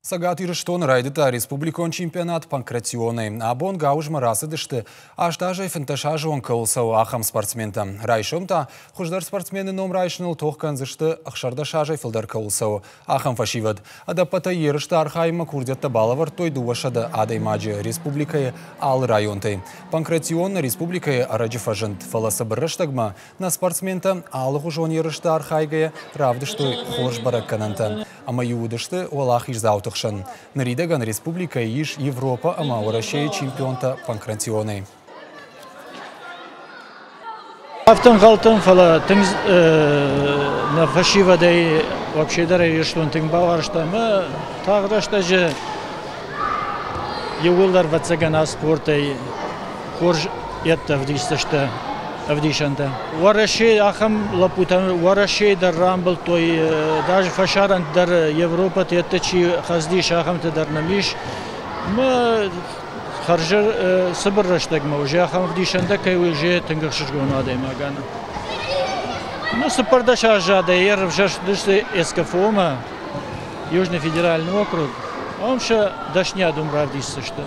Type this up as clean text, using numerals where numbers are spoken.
Цӕгат Ирыстоны райдыдта республикон чемпионат панкратионӕй. Абон гауызмӕ рацыдысты, 8 азӕй 15 азы онг кӕуыл цӕуы, ахӕм спортсментӕ. Райсом та хуыздӕр спортсмены ном райсыныл тох кӕндзысты, 16 азӕй фылдӕр кӕуыл цӕуы, ахӕм фӕсивӕд. Ӕдӕппӕтӕй ерысты архайынмӕ курдиӕттӕ балӕвӕрдтой 200 адӕймаджы республикӕйы алы районтӕй. Панкратион нӕ республикӕйы ӕрӕджы фӕзынд, фӕлӕ цыбыр рӕстӕгмӕ нӕ спортсментӕ алыгъуызон ерысты архайгӕйӕ равдыстой хорз бӕрӕггӕнӕнтӕ ӕмӕ-иу уыдысты уӕлахиздзауты хсӕн. Ныридӕгӕн республикӕйы ис Европӕ ӕмӕ Уӕрӕсейы чемпионтӕ панкратионӕй. Афтӕ ӕнхъӕлдтон, фӕлӕ тынг нӕ фӕсивӕдӕй вообще дӕр Ирыстон тынг бауарзта ӕмӕ тагъд рӕстӕджы иууылдӕр ӕвӕццӕгӕн ацы спортӕй хорз йедтӕ ӕвдисдзысты ӕвдисӕнтӕ. Уӕрӕсе ахӕм лӕппутӕ Уӕрӕсейы дӕр рамбылдтой, даже фӕсарӕнты дӕр Европӕты йедты чи хӕцыдис, ахӕмтӕ дӕр нӕм ис. Ӕмӕ хӕрз цыбыр рӕстӕгмӕ уже ахӕм ӕвдисӕнтӕ кӕй уже тынг ӕхсызгон адӕймагӕн. Ну, 14 азы ӕрӕвзӕрстысты СКФО-мӕ, Южный федеральный округ. Ам сӕ дӕсниад уым равдисдзысты.